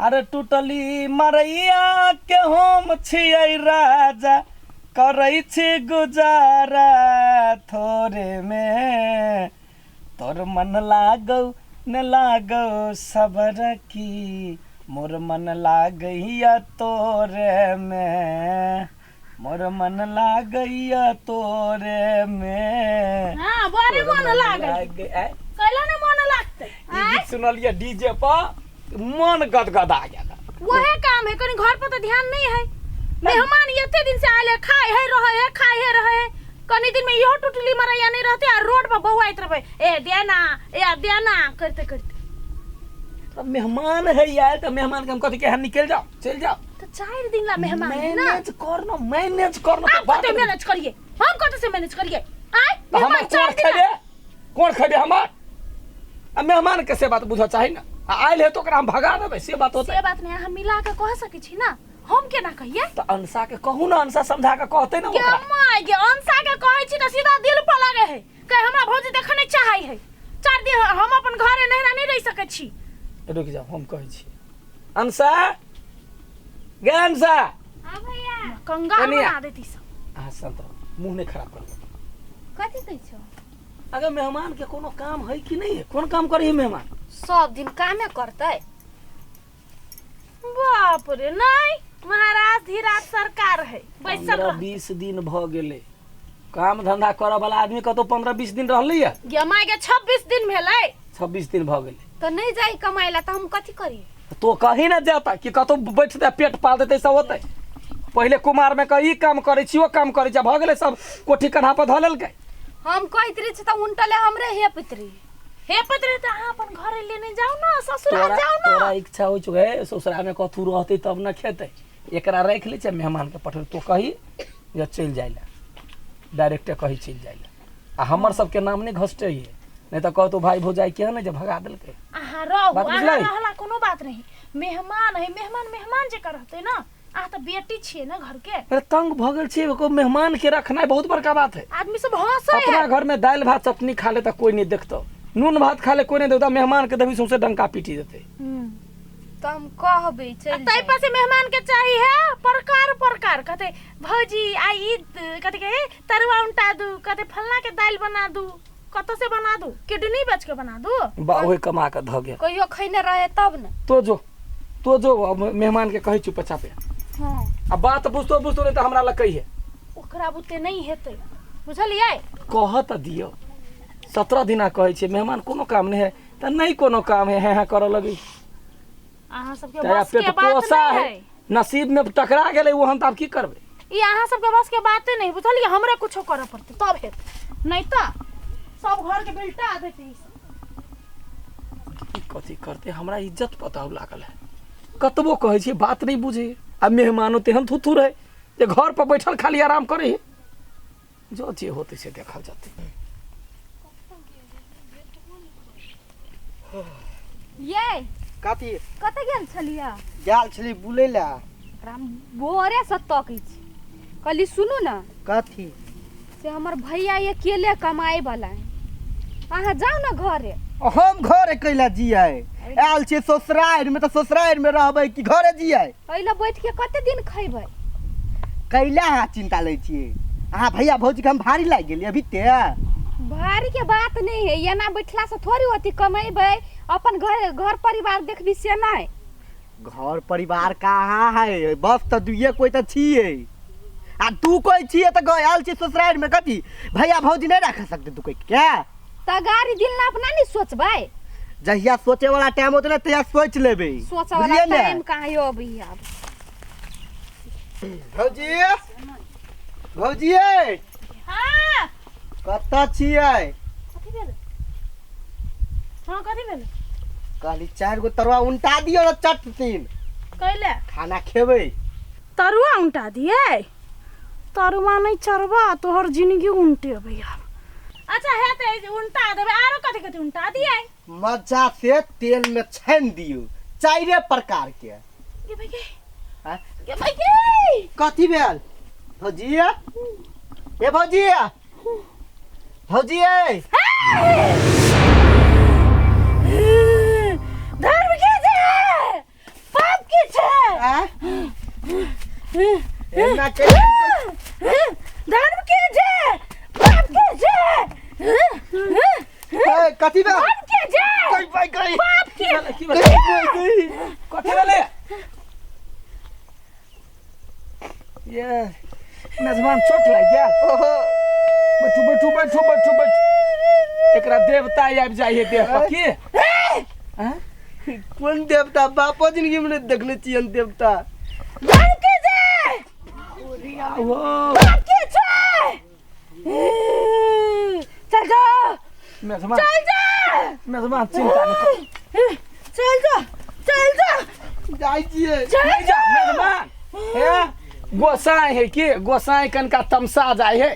अरे टूटली मरैया के हम छियै राजा करै छी गुजारा थोड़े मे तोर मन लागौ न लागौ सबर की मोर मन लागैया तोरे मे मोर मन लागैया तोरे मे हाँ बड़े तोर मन लागल आय, कैला ने मन लागतै ई गीत सुनलियै डीजे पर मन गदगदा गेल वहे काम है कनी घर पर तो ध्यान नहीं है मेहमान एते दिन से आयल है खाए है रहे है खाए है रहे है कनी दिन में इहो टुटली मरैया नहीं रहते आ रोड पर बौआइत रहबै ए देना ए देना करते करते तब मेहमान है यार तो मेहमान के हम कथी के यहाँ निकल जाओ चल जाओ तो चार दिन ला मेहमान है ना मैनेज करना मैनेज करना आप कते मैनेज करिए हम कते से मैनेज करिए आय तो मेहमान हमर चार कोन दिन ला खेबे कोन खेबे हमर आ मेहमान के से बात बुझऽ चाही ना आ आयल है तो ओकरा हम भगा देबै से बात होतै से बात नहीं हम मिला के कह सकै छी ना हम केना कहिए तऽ अंशा के कहू ना अंशा समझा के कहतै ना के ओकरा my गे अंशा के कहै छी तऽ सीधा दिल पर लगे है कहे हमरा भौजी देखऽ नहीं चाहै है चार दिन हम अपन घरे नहिरा नहीं रह सकै छी रुकि जाओ हम कहै छी अंशा गे अंशा हाँ भैया कंगाल कनिया। बना देती सब अहाँ शांत रहू मुँह नहि खराब करबै कथी कहै छौ अगर मेहमान के कोनो काम है कि नहीं है कोन काम करी है मेहमान सब दिन कामे करतै बाप रे नहीं महाराज धीराज सरकार है बैसल पंद्रह रह बीस दिन भ गेलै काम धंधा करऽ वाला आदमी कतौ 15 20 दिन रहलै है गे माय गे 26 दिन भेलै 26 दिन भ गेलै तऽ नहि जाइ कमाइ ला तऽ हम कथी करी तो कहीं ना जाता कि कतौ बैठते पेट पाल देते सब होते पहिले कुमार में कह ई काम करै छी ओ काम करै छी भऽ गेलै सब कोठी कन्हा पर धऽ लेलकै हम कहैत रही छी तऽ उनटले हमरे हेपैत रही हे पत्र तऽ अहाँ अपन घरे लेने जाउ ना ससुराल तोरा जाउ ना तोरा इच्छा होइ छौ हे ससुरा में कथू रहतै तब न खेतै एकरा राखि लै छै मेहमान के पठेबै तो कही जे चलि जाइ लए डायरेक्टे कही चलि जाइ लए आ हमर सबके नाम नहि घसटै नहि तऽ कहतो भाई भौजाई केहन है जे भगा देलकै अहाँ रहू बात अहाँ बुझलै? रहला कोनो बात नहीं मेहमान है मेहमान मेहमान जकाँ रहतै ना अहाँ तऽ बेटी छियै ना घर के अरे तंग भऽ गेल छियै एको मेहमान के रखनाइ बहुत बड़का बात है आदमी सब हंसै अपना है घर में दालि भात चटनी खा ले तऽ कोई नहीं देखतो नून भात खा ले कोई नहीं देखता मेहमान के देबी सौंसे डंका पीटी देते तऽ हम कहबै आ चलि ताहि पर से मेहमान के चाही है प्रकार प्रकार कहते भौजी आई ई कथी कहे तरुआ उनटा दू कहते फलना के दालि बना दू कतऽ से बना दू किडनी बेच के बना दू बा ओहे कमा के धऽ गेल कहियो खैने रहे तब ने तो जो तो जो अब मेहमान के कहै चुपचापे हाँ आ बात बुझतो बुझतो नहीं तऽ हमरा लग कहिए ओकरा बुते नहीं हेतै बुझलियै कह तऽ दियौ 17 दिना कहै छियै मेहमान कोनो काम नहि है तऽ नहि कोनो काम है हैं हैं करऽ लगै अहाँ सबके तोरा बस के पेट बात पोसा नहीं है है नसीब में टकरा गेलै ओहन तऽ आब की करबै ई अहाँ सबके बस के बाते नहीं बुझलियै हमरे कुछो करऽ पड़तै तब हेतै नहीं तऽ सब घर के बिलटा देतै ई सब। ई कथी करतै हमरा इज्जत पताउ लागल है कतबो कहै छियै बात नहि बुझै आ मेहमानो तेहन थुथु रहै जे घर पर बैठल खाली आराम करै है जो जे होतै से देखल जेतै ये कथी कतऽ गेल छलियै गेल छली बुलै लए ओकरा हम भोरेसँ तकै छी कहली सुनू ने कथी से हमर भैया अकेले कमाए वाला है अहाँ जाउ ने घरे हम घरे कैला जियै आयल छियै ससुरारिमे तऽ ससुरारिमे रहबै कि घरे जियै एहि लए बैठ के कते दिन खैबै कैला अहाँ चिंता लै छियै अहाँ भैया भौजीके हम भारी लागि गेलियै अभी ते भारी के बात नहीं है एना बैठला से थोड़ी होती कमेबै अपन घर घर परिवार देखबी से नहीं घर परिवार कहाँ है बस तऽ दुइये कोइ तऽ छियै आ दू कोइ छियै तऽ आयल छियै ससुरारिमे कथी भैया भौजी नहि राख सकते दू कोइ के तऽ गाड़ी दिल ना अपना नहीं सोचबै जहिया सोचे वाला टाइम होते ना तहिया सोच लेबै सोचे वाला बुझलियै ने टाइम कहाँ यो अभी आब भौजी भौजी यै हाँ कतऽ छियै कथी भेलै हाँ कथी भेलै कहली चारि गो तरुआ उनटा दियौ ने चट तीन कैले खाना खेबै तरुआ उनटा दिए तरुआ नहीं चढ़बा तोहर जिंदगी उनटेबै आब अच्छा हेतै जे उनटा देबै आरो कथी कथी उनटा दिए मजा से तेल में छानि दियौ चारिे प्रकार के गे भाई गे आँय? गे भाई गे कथी भेल भौजी ए भौजी भौजी ए धर्म के जे पाप गई गई की भेलै की भेलै गई कथी भेलै ये मेजबान चोट लागि गेल ओहो बैठू बैठू बैठू बैठू बैठू एकरा देवता आबि जाइ है देह पर की आँय? कोन देवता बापो जिंदगी में नहीं देखले छियन देवता धमकी जे ओ धमकी छै चल जा मेजबान चल जा मेजबान चिंता नहीं कर चल जा चल जा जाइ छियै नहीं जा मेजबान हे गोसाई है की गोसाई कनका तमसा जाय है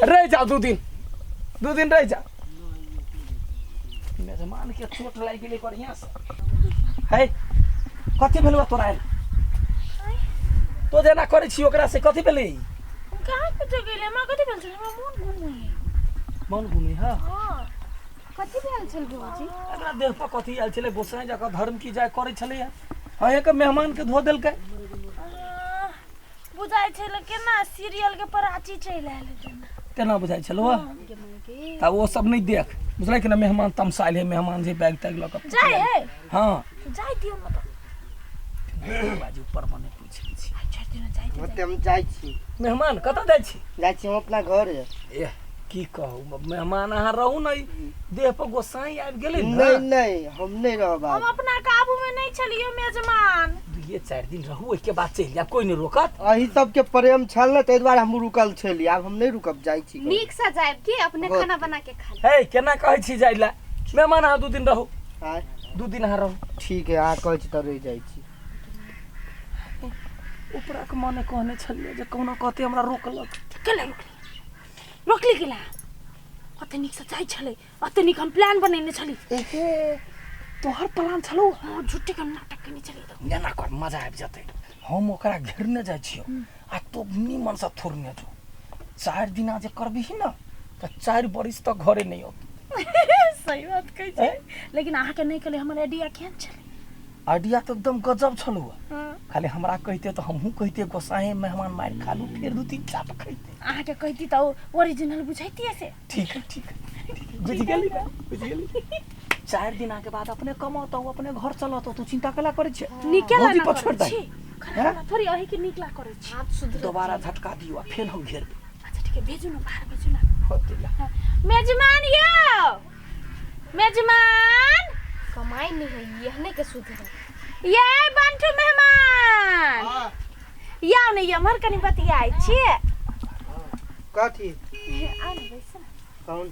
रह जा 2 दिन 2 दिन रह जा मेजबान के चोट लागि गेलै बढ़िया से है कथी भेलौ तोरा आयल तो जेना करै छी ओकरा से कथी भेलै कहाँ कुछ गेलै हमरा कथी भेल छलै हमरा मोन घुमै मन घुमै हँ हँ कथी भेल छल भौजी एकरा देह पर कथी आयल छलै गोसाई जकाँ धर्म की जाय करै छलै हँ के मेहमान के धो देलकै बुझाइ छलै केना सीरियल के पराची चलि आयल जेना तेना बुझाइ छलौ तऽ ओ सब नहि देख बुझलै कि ना मेहमान तमसायल है मेहमान जे बैग तैग लऽ कऽ जाइ है हँ जाइ दियौ न तऽ बाजू ऊपर मने पूछि लै छी छोड़ि दियौ न जाइ दियौ ओते हम जाइ छी मेहमान कतऽ जाइ छी जाइ छी हम अपना घर एह की कहू मेहमान अहाँ रहू ने देह पर गोसाई आबि गेलै ने नहीं नहीं हम नहीं रहब हम आब अपना काबू में नहीं छलियो मेजमान 2-4 दिन रहू ओहिके बाद चलि जायब कोइ नहि रोकत अही सबके प्रेम छल ने ताहि दुआरे हम रुकल छली आब हम नहीं रुकब जाइ छी घर। नीक से जायब की अपने बहुत। खाना बना के खा लेब। हे केना कहै छी जाइ लए मेहमान अहाँ 2 दिन रहू आँय, 2 दिन अहाँ रहू ठीक है अहाँ कहै छी तऽ रहि जाइ छी उपरा के मने कहने छलियै जे कहुना कहते हमरा रोकलक केला रोकली रोकली केला अते नीकसँ जाइ छलै अते नीक हम प्लान बनेने छली एहे तोहर प्लान छलौ हँ झुट्टे के हम नाटक केने छलियै तऽ एना कर मजा आबि जेतै हम ओकरा घेरने जाइ छियौ आ तो निमनसँ थोड़ने जो 4 दिना जे करबिही ने तऽ 4 बरिस तक घरे नहि औत सही बात कहै छै लेकिन अहाँके नहि कहले हमर आइडिया केहन छलै आइडिया तऽ एकदम गजब छलौ खाली हमरा कहिते तऽ हमहूँ कहिते गोसाहे मेहमान मारि खा लू फेर 2-3 चाप खैते अहाँके कहती तऽ ओरिजिनल बुझैती से ठीक है ठीक है ठीक है, बुझि गेली ना बुझि गेली 4 दिना के बाद अपने कमौतौ अपने घर चलतौ तू चिंता केला करै छै नीके ला भौजी ना पर छोड़ि करै दही। छी खराब ला थोड़ी अही के नीक ला करै छी आप सुधर दोबारा झटका दियौ आ फेर हम घेरबै अच्छा ठीक है भेजू ना बाहर भेजू ना होतै ला मेजमान यौ मेजमान कमाई नहीं है यहने के सुधर ये बंटू मेहमान याउ ने एम्हर कनि बतियाइ छियै कथी आउ ने बैसू ने कौन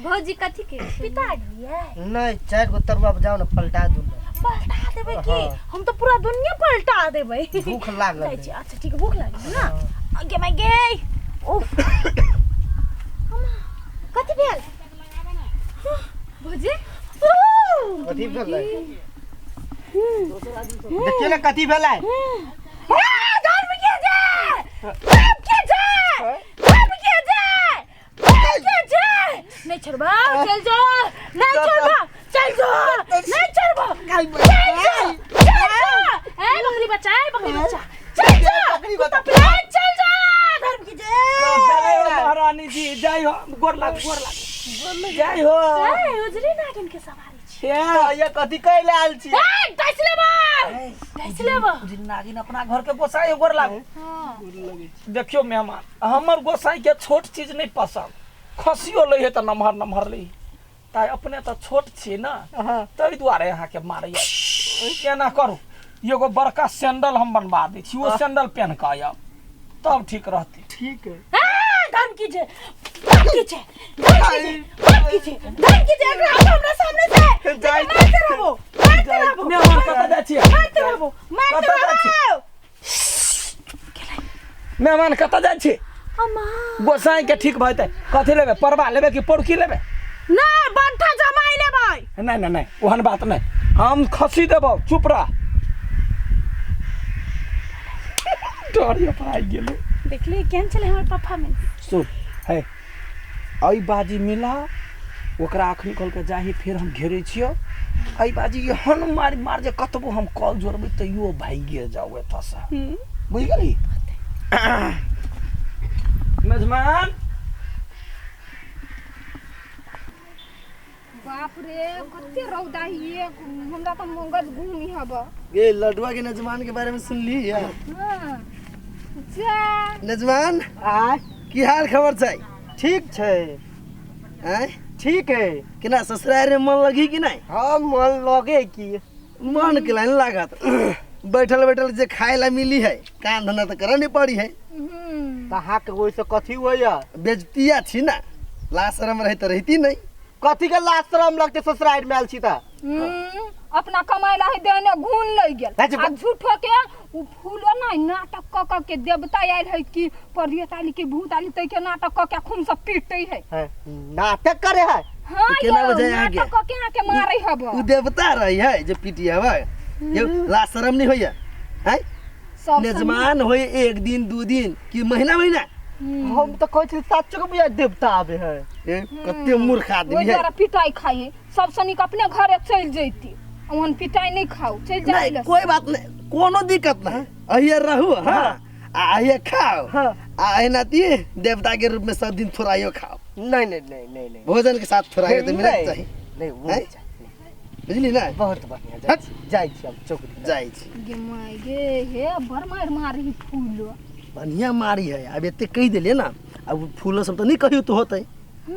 भौजी कथी के पिताजी ये नहीं चारि गो तरुआ जाओ ना पलटा दू ना पलटा देबै की हाँ। हम तो पूरा दुनिया पलटा देबै भूख लागल जाइ है। छी अच्छा ठीक है भूख लागल ना गे my गे उफ कथी भेल भौजी कथी भेलै देखियौ ने कथी भेलै धर्म के जाय धर्म के जाय धर्म के जाय धर्म के जाय नहीं छोड़बा चल जो नहीं छोड़बा चल जो नहीं छोड़बा चल जो चल जो ए बकरी बच्चा ए बकरी बच्चा चल जो बकरी बच्चा। कुत्ता पिला चल जा धर्म की जय जय हो महारानी जी जय हो गोर लागू गोर लागू जय हो ए उजरी नागिन के सवारी छी हे, ये कथी कहै लए आयल छी ए डस लेबा डस लेबा उजरी नागिन अपना घर के गोसाई गोर लागू देखियो मेहमान हमर गोसाई के छोट चीज नहीं पसंद खसियो लै है तऽ नमहर नमहर लै ताइ अपने तऽ छोट छी ने हाँ। ताहि दुआरे अहाँके मारैया केना करू एगो बड़का सैंडल हम बनवा दै छी ओ सैंडल पहन कऽ आयब तब ठीक रहतै ठीक है ए धर्म की जय धर्म की जय धर्म की जय धर्म की जय एकरा हटाओ हमरा सामने से जाइ। मारते रहबो मारते रहबो मेहमान कतऽ जाइ छियै मारते रहबो मारते कतऽ जाइ छी? रहबो मेहमान कतऽ जाइ छी अम्मा गोसाई के ठीक भऽ जेतै कथी लेबै परबा लेबै कि पौड़की लेबै नहीं बंठा जमाई लेबै नहि नहि नहि ओहन बात नहि हम खसी देबौ चुप रह डर भागि गेलै देखली केहन छलै हमर परफॉर्मेंस सुन है एहि बाजी मिला ओकरा अखनी कहलकै जाही फेर हम घेरै छियौ एहि बाजी एहन मारि मार जे कतबो हम कॉल जोड़बै तैयो भागिए जाउ एतऽसँ बुझि गेली मेजमान बाप रे कते रौदा हिये, हमरा तऽ मगज घूमी हब। ये लडुआ के नजमान के बारे में सुनली है? हाँ। जा नजमान आय की हाल खबर छै? ठीक छै। आय ठीक है। केना ससुराल में मन लगी कि नहीं? हाँ मन लगे की। मन के लाइन लागत बैठल बैठल जे खाए ला मिली है, काम धंधा तो करे नहीं पड़ी है। अहाँ के ओहिसँ कथी होइया? बेजतिया छी ना, लाज शरम रहे तो रहती नहीं। कथी के लाज शरम लगते ससुराल में आयल छी त? अपना कमाई ला है देने घून लग गेल। आ झूठो के उ फूलो नहीं नाटक क क के देवता आयल है कि परियत आली के भूत आली तै के नाटक क के खून से पीटते है। नाटक करे है? हां केना बजाय आगे नाटक क के अहाँ के मारै हब। उ देवता रही है जे पीटी हवे, ये लाज शरम नहीं होइया हैं? नजमान होय एक दिन दू दिन कि महीना महीना। हम तो कहै छी साचो के बुझा देवता आबे है। ए कते मूर्ख आदमी है। ओइ द्वारा पिटाई खाई है सब सनिक अपने घरे चल जैती, ओहन पिटाई नहीं खाओ चल जाई। नहीं कोई बात नहीं, कोनो दिक्कत नहीं, अहिए रहू। हां आ अहिए खाओ। हां आ एनाती देवता के रूप में सब दिन थोड़ाइयो खाओ। नहीं नहीं नहीं नहीं नहीं, भोजन के साथ थोड़ाइयो तो मिलत चाही। नहीं वो नहीं, बुझली ना? बहुत बढ़िया। जाई छी हम चौक जाई छी। गे my गे हे बड़ मार मारी फूलो बढ़िया मारी है। अब एते कहि देलियै ना, अब फूलो सब तो नहीं कहियो तो होतै,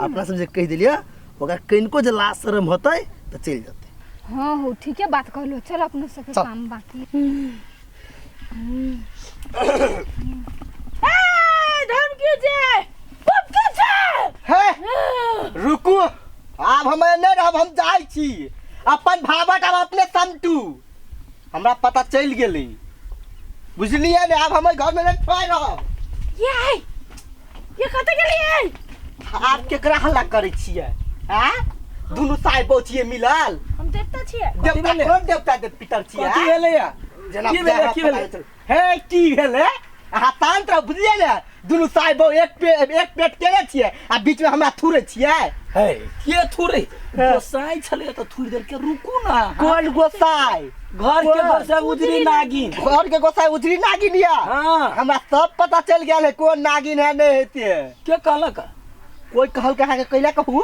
अपना सब जे कहि देलियै ओकरा कनिको जे लाज शरम होतै तऽ चलि जेतै। हाँ हो ठीके बात कहलो, चल अपना सबके काम बाकी। ए धमकी जे धमकी जे हे रुकू, आब हम नहीं रहब, हम जाइ छी अपन भावट आब अपने समटू। हमरा पता चलि गेलै बुझलियै ने, आब हम घर में नहीं ठोइ रहब। ये आई ये कतऽ गेलियै? आप केकरा हल्ला करै छियै? आँ दुनू साइ बौ छियै मिलल। हम देवता छियै। देवता कोन देवता दे पितर छियै? कथी भेलै या? की भेलै की भेलै? हे की भेलै? अहाँ शांत रहू बुझलियै ने, दुनू साइ बौ एक पेट केने छियै आ बीच में हमरा थुरै छियै। हे के थुरै? गोसाइ छलै तऽ थुरि देलकै। रुकू ना। कोन गोसाइ? घर के गोसाइ उजरी नागिन। घर के गोसाइ उजरी नागिन या? हाँ। हमरा सब पता चल गेल है कोन नागिन है नहीं हेते। के कहलक? कोई कहलक अहाँके कैला कहू?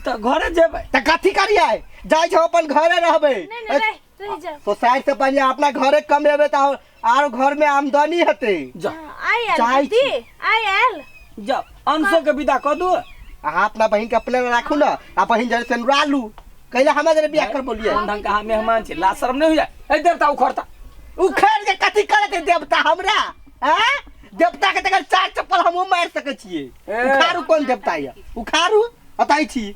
तऽ घरे जेबै तऽ कथी करियै? जाइ छौ अपन घरे रहबै। नहीं नहीं रहि जाओ। सोसाइटी से बढ़िया अपना घरे कमेबै तऽ आरो घर में आमदनी हेतै। जा आई आयल दी आई आयल जा अंशो के विदा कऽ दू। अहाँ अपना बहिन के अपने राखू ना, आ बहिन जरे से नुरा लू कैला हमरा जरे बियाह कर बोलिए। कोन ढंग के अहाँ मेहमान छी, लाज शरम नहीं होइया? ए देवता उखड़ता उखड़ के कथी करत देवता हमरा? हैं देवता के तकर चार चप्पल हमहूँ मारि सकै छियै। उखाड़ू कोन देवता या? उखाड़ू अतै छी।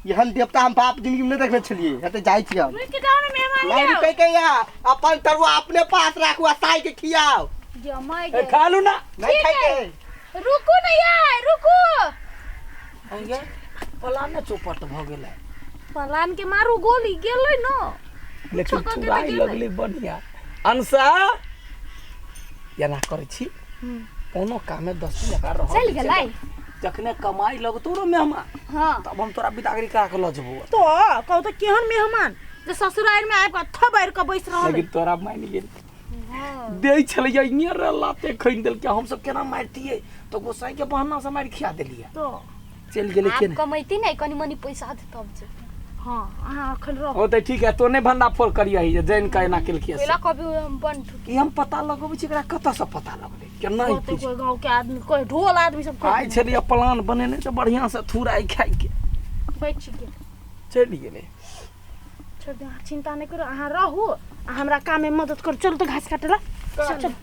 एहन देवता हम बाप जिंदगी में नहीं देखने छलियै। हेतै जाइ छी हम। रुकि जाउ ने मेहमान नहीं यौ। रुकै के या अपन तरुआ अपने पास राखू आ साइ के खियाओ। जमाइ ए खा लू ना। नहीं खाइ के। रुकू ने यार रुकू। अंगे पलाने चौपट भ गेलै। पलान के मारू गोली गेलै न, लेकिन थुराइ लगलै बढ़िया। अंशा एना करै छी कोनो कामे 10 दिन एकरा रहल चलि गेलै। जखने कमाई लगतौ रो मेहमान। हाँ तब हम तोरा बिदागरी करा के लऽ जेबौ। तो कहू तऽ केहन मेहमान जे ससुराल में आबि कऽ थबैर कऽ बैस रहल। लेकिन तोरा मानि गेल दै छलैया इने रे लाते खनि देलकै। हम सब केना मारितियै तऽ गोसाई के बहाना से मारि खिया देलियै। तो चलि गेलै आप केने कमैती नहीं कनी मनी पैसा दे तब जे। हाँ अहाँ अखन रहू। ओ तऽ ठीक है, तो नहि भंडा फोड़ करियही जे जानि कऽ एना केलकै से। पहिला कभी हम बन ठुकी ई हम पता लगबै छी एकरा कतऽ से पता लगलै केना ई कोई कोई गाँव के आदमी कोई ढोल आदमी सब आइ छलियै प्लान बनेने तऽ बढ़िया से थुराइ खाइ के बचि गेल चलि गेलै। छोड़ दे, अहाँ चिंता नहीं करू, अहाँ रहू आ हमरा काम में मदद करू। चलू तऽ घास काटै ला। चल